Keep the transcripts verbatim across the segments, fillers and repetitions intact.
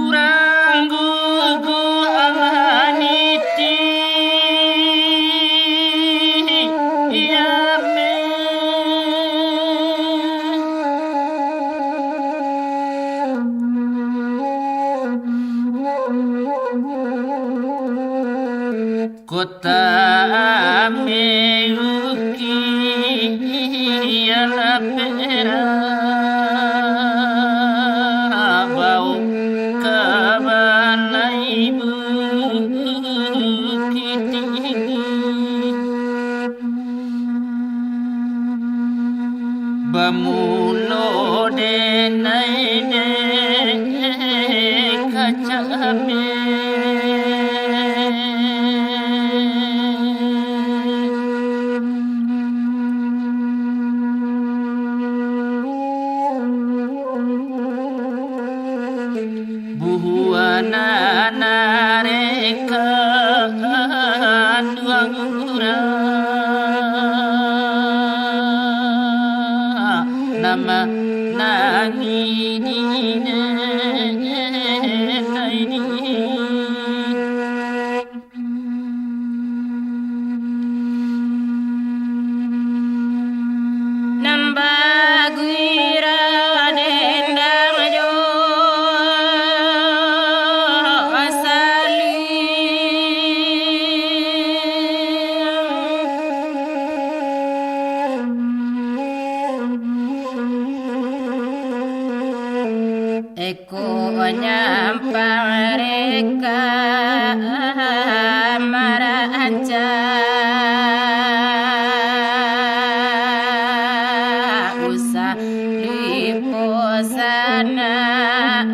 Urang gugu amaniti, iya, men. Kota Merauke, iyolah Perak, bau ka balai Bukittinggi. Bamulo denai dek ka cabe. Buhuanan nareka duang urang, nama nangini denai ni. Nan baguira dendang jo saling. Eko nyampang reka marancak, usah lipo sanak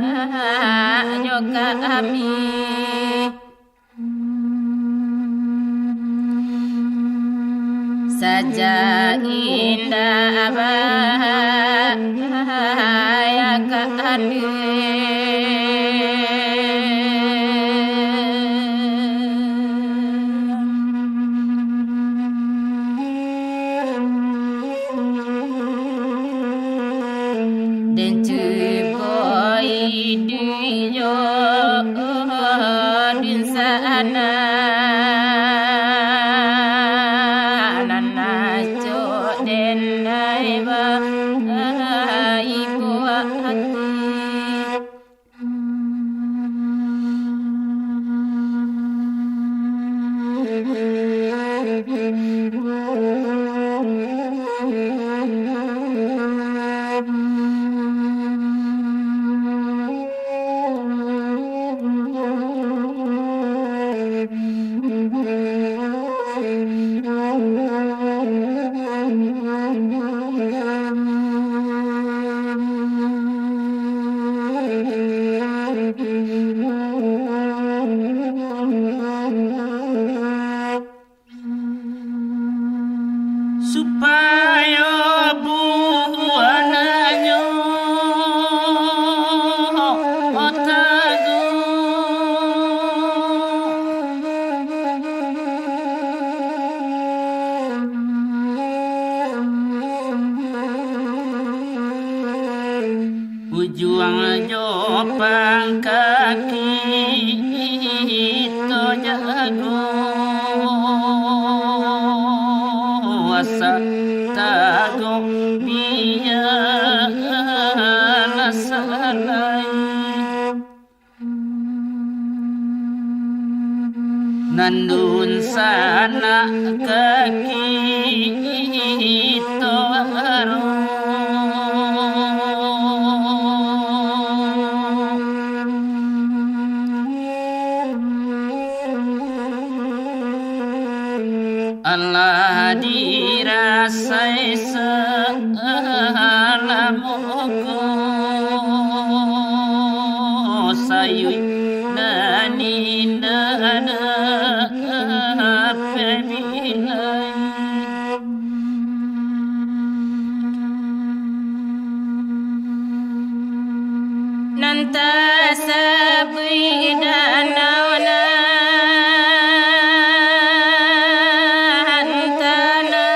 nyo kami. Saja indak bahaya ka ande. Den cubo iduik jo din sana, nan acok den dai ba ibo ati. Supayo buah anaknyo taguh. Ujuang jo pangkaki to jago, asa tago bialah salai. Nan dunsanak kaki to aro. Alah dirasai salamo ko. Ayui nan indah nan pemilai. Nan tasabuik danau nan tanang.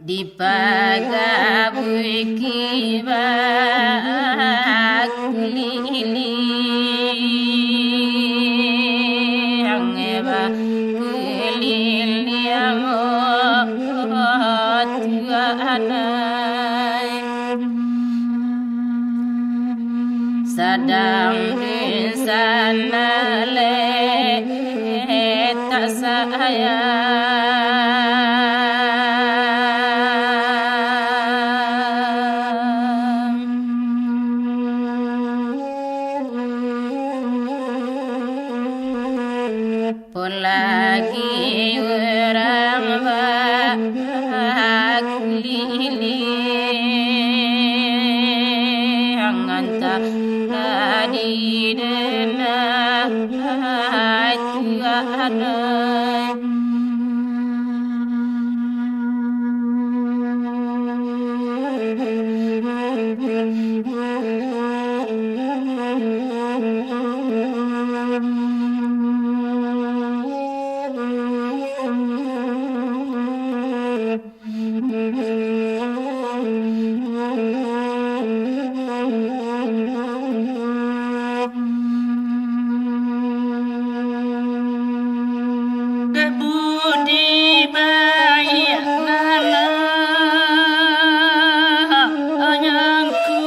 Dipagabuiki bakuliliang, bakuliliang, oh, Tuhan ai. Sadang dunsanak lai tak sayang. Pun lagi urang bakuliliang, antah lah di dena Tuhan ai. Dek budi baiak nan anyangkui.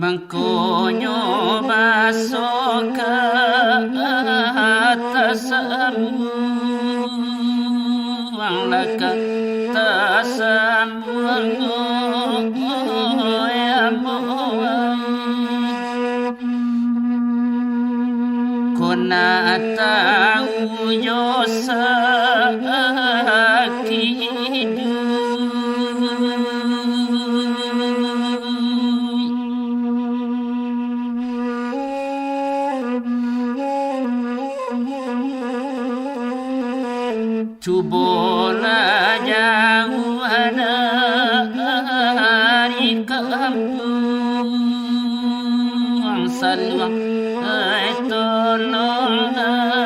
Mangkonyo baso ka tasambuang, lah ka tasambuang, oi ambo ai. Ko nak tau jo sakik iduik. Cubolah jauah dari kampuang, saluang, ai, tolonglah.